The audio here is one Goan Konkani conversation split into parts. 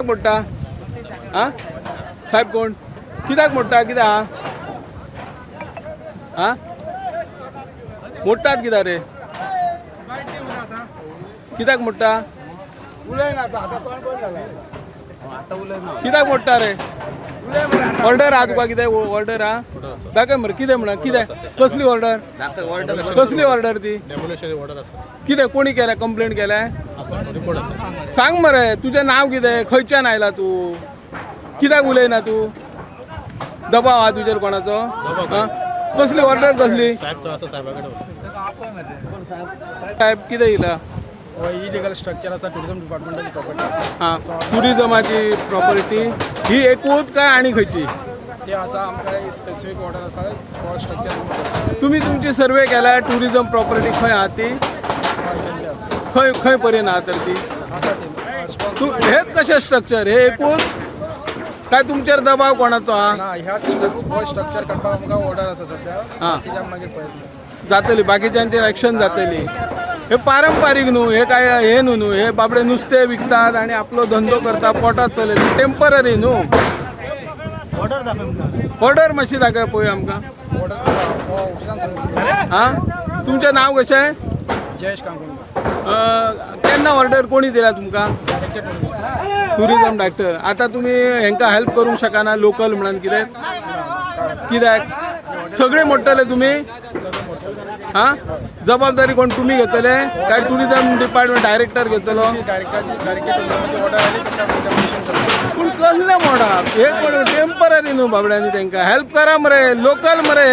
मोडटा? आं साहेब कोण कित्याक मोडटा? कित्याक आं मोडटात कित्याक रे? कित्याक मोडटा? कित्याक मोडटा रे? ऑर्डर आहा तुका? कितें ऑर्डर आहा? दाखय मरे. कितें म्हणा? कितें, कसली ऑर्डर? कसली ऑर्डर ती? डेमोलिशन ऑर्डर आसा. कितें, कोणी केल्या कंप्लेंट केल्या? आसा, रिपोर्ट आसा. सांग मरे, तुजें नांव कितें? खंयच्यान आयला तूं? कित्याक उलयना तूं? दबाव आहा तुजेर कोणाचो? आं? कसली ऑर्डर, कसली? साहेब तो आसा, साहेबा कडेन उलय. साहेब, कितें येयला? हो इलिगल स्ट्रक्चर आसा, टुरिझम डिपार्टमेंटाची प्रॉपर्टी. हां, टुरिजमाची प्रॉपर्टी ही एकूच काय आनी खंयची? ते आसा, आमकां स्पेसिफीक ऑर्डर आसा हो स्ट्रक्चर. तुमी तुमची सर्वे केल्या? टुरिझम प्रॉपर्टी खंय आहा ती? खंय खंय पर्यंत आहा तर ती? आसा ते स्ट्रॉंग. तूं हेच कशें स्ट्रक्चर हे एकूच काय तुमचेर दबाव कोणाचो आहा? ना, ह्याच हो स्ट्रक्चर काडपाक आमकां ऑर्डर आसा सध्या. आं. बाकीच्या मागीर पळयतले. जातली, बाकीच्यांचेर एक्शन जातली. हे पारंपारीक न्हू, हे काय हे न्हू न्हू, हे बाबडे नुस्तें विकतात आणि आपलो धंदो करता, पोटात चलयता, टेंपररी न्हू. ऑर्डर दाखय आमकां. ऑर्डर मातशी दाखय पळोवया आमकां. ऑर्डर हो ऑफिसान. हां, तुमचें नांव कशें? जयेश काणकोणकर. केन्ना ऑर्डर कोणी दिला तुमकां? Director tourism. Tourism director. आतां तुमी हेंकां हेल्प करूंक शकना लोकल म्हणून कितें? कित्याक सगळे मोडटले तुमी? हां, जबाबदारी कोण तुमी घेतले काय टुरिझम डिपार्टमेंट डायरेक्टर घेतलो? डायरेक्टराची, डायरेक्टर टुरिझमाची ऑर्डर आली तशें आमी डेमोलिशन करता. पूण कसलें मोडप? हे कोण टेंपररी न्हू बाबड्यांनी, तांकां हेल्प करा मरे. लोकल मरे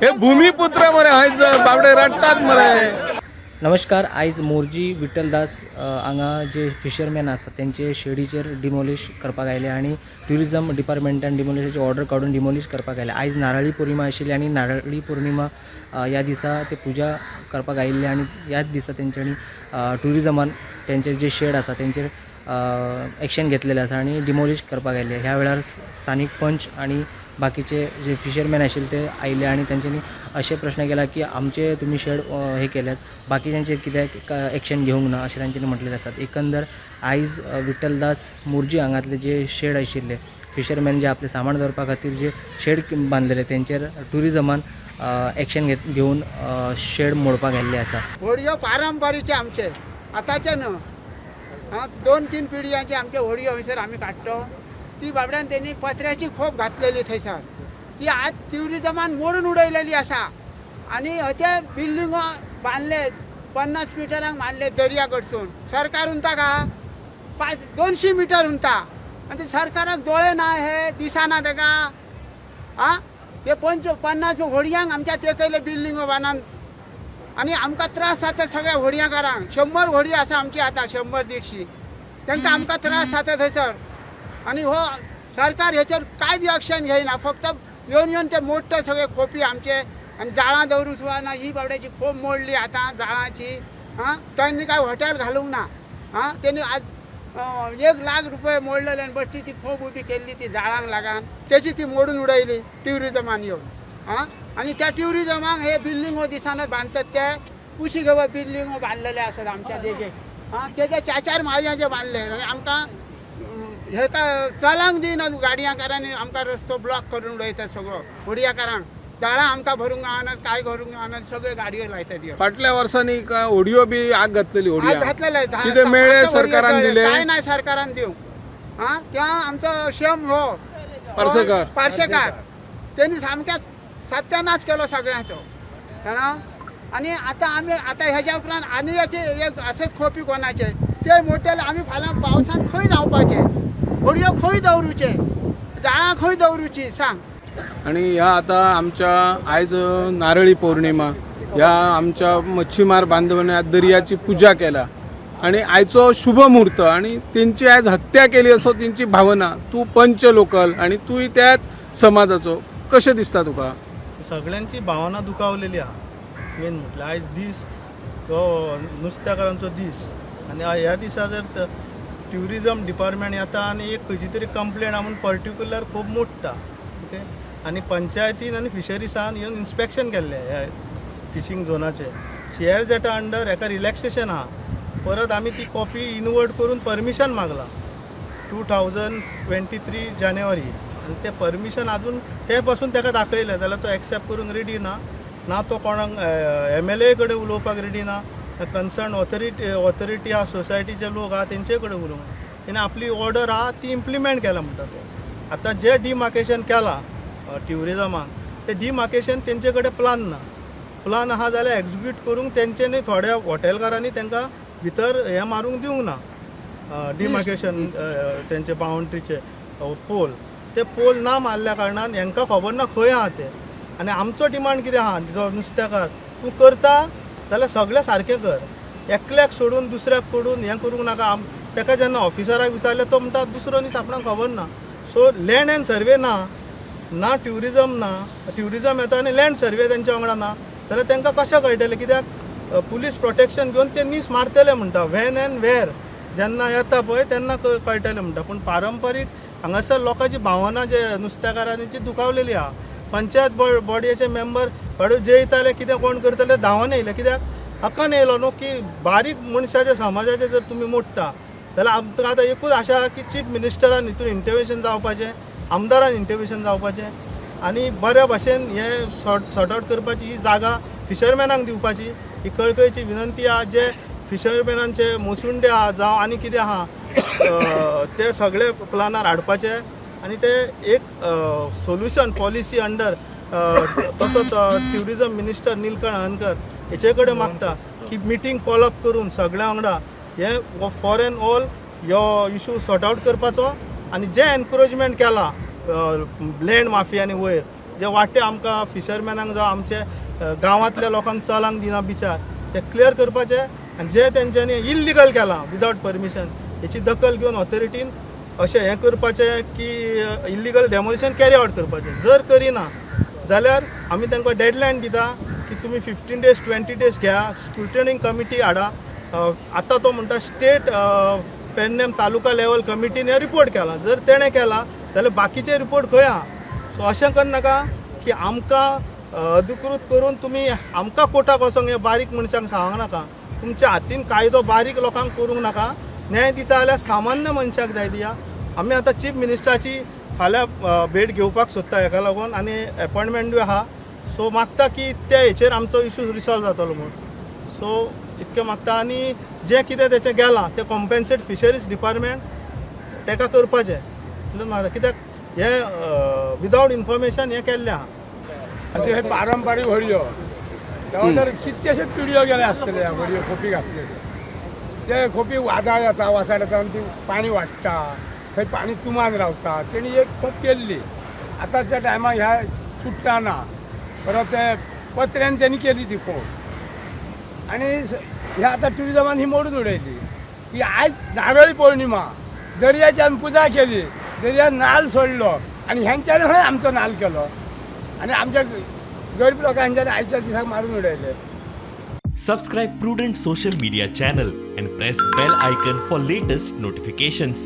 हे, भुमीपुत्र मरे. हय, बाबडे रडटात मरे. नमस्कार. आयज मोरजी विठ्ठलदास हांगा जे फिशरमॅन आसा तेंचे शेडीचेर डिमोलिश करपाक आयले आनी ट्युरिजम डिपार्टमेंटान डिमोलिशाची ऑर्डर काडून डिमोलिश करपाक आयले. आयज नारळी पौर्णिमा आशिल्ली आनी नारळी पौर्णिमा ह्या दिसा ते पुजा करपाक आयिल्ले आनी ह्याच दिसा तेंच्यांनी ट्युरिजमान तेंचे जे शेड आसा तेंचेर एक्शन घेतलेले आसा आनी डिमोलिश करपाक आयले. ह्या वेळार स्थानीक पंच आनी बाकीचे जे फिशरमॅन आशिल्ले ते आयिल्ले आनी तेंच्यांनी अशे प्रश्न केला की आमचे तुमी शेड हे केल्यात, बाकीच्यांचेर कित्याक एक्शन घेवंक ना, अशें तांच्यांनी म्हटलेलें आसात. एकंदर आयज विठ्ठलदास मोरजी हांगातले जे शेड आशिल्ले, फिशरमॅन जे आपलें सामान दवरपा खातीर जे शेड बांदलेले, तेंचेर ट्युरिजमान एक्शन घेवन शेड मोडपाक आयिल्ले आसा. होडयो पारंपारीचे आमचे, आतांचे न्हू. आं, 2-3 पिढयांचे आमचे होडयो हंयसर आमी काडटा. ती बाबड्यान तेणी पत्र्याची खोप घातलेली थंयसर, ती आज ट्युरिजमान मोडून उडयलेली आसा. आनी ते बिल्डिंगो बांदले, 50 मिटरांक बांदले दर्या कडसून. सरकार उंता का 5 200 मिटर उंता आनी ते सरकाराक दोळे ना, हे दिसना ताका? आं, ते 50 होडयांक आमच्या तेकयले बिल्डिंगो बांदून आनी आमकां त्रास जाता सगळ्या होडयांकारांक. 100 होडी आसा आमची आतां, 100-150. तांकां आमकां त्रास जाता थंयसर. आनी हो सरकार हेचेर कांय बी एक्शन घेयना, फक्त येवन येवन ते मोडटा सगळे खोपी आमचे आनी जाळां दवरूंक सुद्दां ना. ही बाबड्याची खोप मोडली आतां जाळांची. आं, तांणी काय हॉटेल घालूंक ना. आं, तेणी आज 1 लाख रुपये मोडलेले आनी बश्टी ती खोप उबी केल्ली ती जाळांक लागान तेची ती मोडून उडयली ट्युरिजमान येवन. आं, आनी त्या ट्युरिजमाक हे बिल्डिंगो दिसानच बांदतात, ते कुशी घेवप बिल्डिंगो बांदलेले आसात आमच्या देगेक. आं, ते चार चार माळयांचे बांदले आनी आमकां हेका चलांक दिना गाडयांकारांनी. आमकां रस्तो ब्लॉक करून उडयतात सगळो. होडयांकारांक जाळां आमकां भरूंक गावना, काय भरूंक गावना, सगळे गाडयो लायतात ह्यो. फाटल्या वर्सांनी काय होडयो बी आग घातलेली? आज होडया घातलेले. कितें मेळ्ळें सरकारान दिलें? काय नाही सरकारान दिवंक. आं, तेव्हा आमचो शेम हो पार्सेकार. पार्सेकार, त्यांनी सामक्या सत्यानाश केलो सगळ्यांचो, जाणा. आनी आतां आमी आतां हेज्या उपरांत आनी एक एक अशेंच खोपी कोणाचे ते मोटेले, आमी फाल्यां पावसान खंय धांवपाचे? होडयो खंय दवरुचे? जाळां खंय दवरुची, सांग. आणि ह्या आता आमच्या आयज नारळी पौर्णिमा, ह्या आमच्या मच्छीमार बांधवांनी आज दर्याची पूजा केला आणि आयचो शुभ मुहूर्त आणि तेंची आयज हत्या केली असो तेंची भावना. तूं पंच लोकल आणि तूंय त्याच समाजाचो, कशें दिसता तुका? सगळ्यांची भावना दुखावलेली आहा. मेन म्हटल्यार आयज दीस हो नुस्त्याकारांचो दीस आनी ह्या दिसा जर ट्युरिजम डिपार्टमेंट येता आनी एक खंयची तरी कंप्लेन आहा म्हूण पर्टिक्युलर खूब मोडटा, ओके. आनी पंचायतीन आनी फिशरीसान येवन इन्स्पेक्शन केल्लें ह्या फिशींग झोनाचें. सी आर झेडा अंडर हेका रिलॅक्सेशन आहा. परत आमी ती कॉपी इनवर्ट करून परमिशन मागलां. 2023 जानेवारी आनी तें परमिशन आजून ते पासून ताका दाखयलें जाल्यार तो एक्सेप्ट करूंक रेडी ना. ना तो कोणाक एमएलए कडेन उलोवपाक रेडी ना, कन्सर्न ऑथॉरिटी आहा, सोसायटीचे लोक आहा तेंचे कडेन उलोवंक. तेणें आपली ऑर्डर आहा ती इम्प्लिमेंट केला म्हणटा तो. आतां जें डिमार्केशन केलां ट्युरिजमान, तें डिमार्केशन तेंचे कडेन प्लान ना. प्लान आहा जाल्यार एक्जिक्यूट करूंक तेंच्यांनी थोड्या हॉटेलकारांनी तांकां भितर हें मारूंक दिवंक ना, डिमार्केशन तेंचे बाउंड्रीचे पोल. ते पोल ना मारल्या कारणान हेंकां खबर ना खंय आहा ते. आनी आमचो डिमांड कितें आहा, जो नुस्तेकार तूं करता जाल्यार सगळें सारकें कर, एकल्याक सोडून दुसऱ्याक पडून हें करूंक नाका. ताका जेन्ना ऑफिसराक विचारलें तो म्हणटा दुसरो नीस आपणाक खबर ना. सो लँड एंड सर्वे ना, ना ट्युरिजम ना, ट्युरिजम येता आनी लँड सर्वे तेंच्या वांगडा ना जाल्यार तांकां कशें कळटलें? कित्याक पुलीस प्रोटेक्शन घेवन ते नीस मारतले म्हणटा, when and where जेन्ना येता पळय तेन्ना कळटलें म्हणटा. पूण पारंपारीक हांगासर लोकांची भावना जे नुस्तेकारांनी जी दुखावलेली आहा. पंचायत बॉडयेचे मेंबर हळू जे येताले कितें कोण करतले धांवन येयले, कित्याक हक्कान येयलो न्हू की बारीक मनशाचे समाजाचे जर तुमी मोडटा जाल्यार आमकां आतां एकूच आशा आहा की चीफ मिनिस्टरान हितून इंटरवेन्शन जावपाचें, आमदारान इंटरवेन्शन जावपाचें आनी बऱ्या भाशेन हें सॉर्ट आवट करपाची, ही जागा फिशरमॅनांक दिवपाची ही कळकळीची विनंती आहा. जे फिशरमॅनांचे मोसुंडे आहा जावं आनी कितें आहा ते सगळे प्लानार हाडपाचे आनी ते एक सोल्युशन पॉलिसी अंडर. तसोच ट्युरिजम मिनिस्टर निलकंठ हळर्णकर हेचे कडेन मागता की मिटींग कॉल अप करून सगळ्या वांगडा हे फॉर एन ऑल हो इशू सॉर्ट आवट करपाचो. आनी जे एनक्रोचमेंट केला लँड माफियांनी वयर जे वांटे आमकां फिशरमॅनांक जावं आमचे गांवांतल्या लोकांक चलांक दिना बिचार, ते क्लियर करपाचे. आनी जे तेंच्यांनी इल्लिगल केलां विदावट परमिशन हेची दखल घेवन ऑथॉरिटीन अशें हें करपाचें की इल्लिगल डेमोलिशन कॅरी आवट करपाचें. जर करिना जाल्यार आमी तांकां डेडलायन दिता की तुमी 15 डेज 20 डेज घ्या, स्क्रुटनिंग कमिटी हाडा. आतां तो म्हणटा स्टेट पेडणेम तालुका लेवल कमिटीन हे रिपोर्ट केला. जर तेणें केला जाल्यार बाकीचे रिपोर्ट खंय आहा? सो अशें करनाका की आमकां अधिकृत करून तुमी आमकां कोर्टाक वचोंक हे बारीक मनशांक सांगूंक नाका. तुमच्या हातीन कायदो बारीक लोकांक करूंक नाका. न्याय दिता जाल्यार सामान्य मनशाक न्याय दिया. आमी आतां चीफ मिनिस्टराची फाल्यां भेट घेवपाक सोदता हेका लागून आनी एपॉयंटमेंटूय आहा. सो मागता की त्या हेचेर आमचो इशू रिसॉल्व जातलो म्हूण. सो इतकें मागता आनी जें कितें तेचें गेलां तें कॉम्पेन्सेट फिशरीज डिपार्टमेंट तेका करपाचें इतलें मागता, कित्याक हें विदावट इन्फॉर्मेशन हें केल्लें आहा. आनी हे पारंपारीक व्हडयो तेवा तर कितकेशेच पिढयो गेले आसतले. ह्या व्हडयो खोपीक आसले ते खोपी वादळ येता, वासाड येता आनी ती पाणी वाडटा, थंय पाणी तुमान रावता. तेणी एक खोप केल्ली. आतांच्या टायमाक ह्या सुट्टा ना. परत ते पत्र्यान तेणी केली ती खोप आनी ह्या आतां ट्युरिजमान ही मोडून उडयली. की आयज नारळी पौर्णिमा, दर्याची आमी पुजा केली, दर्यान नाल सोडलो आनी ह्यांच्यानी खंय आमचो नाल केलो आनी आमच्या गरीब लोकांच्यानी आयच्या दिसाक मारून उडयले. Subscribe Prudent Social Media channel and press bell icon for latest notifications.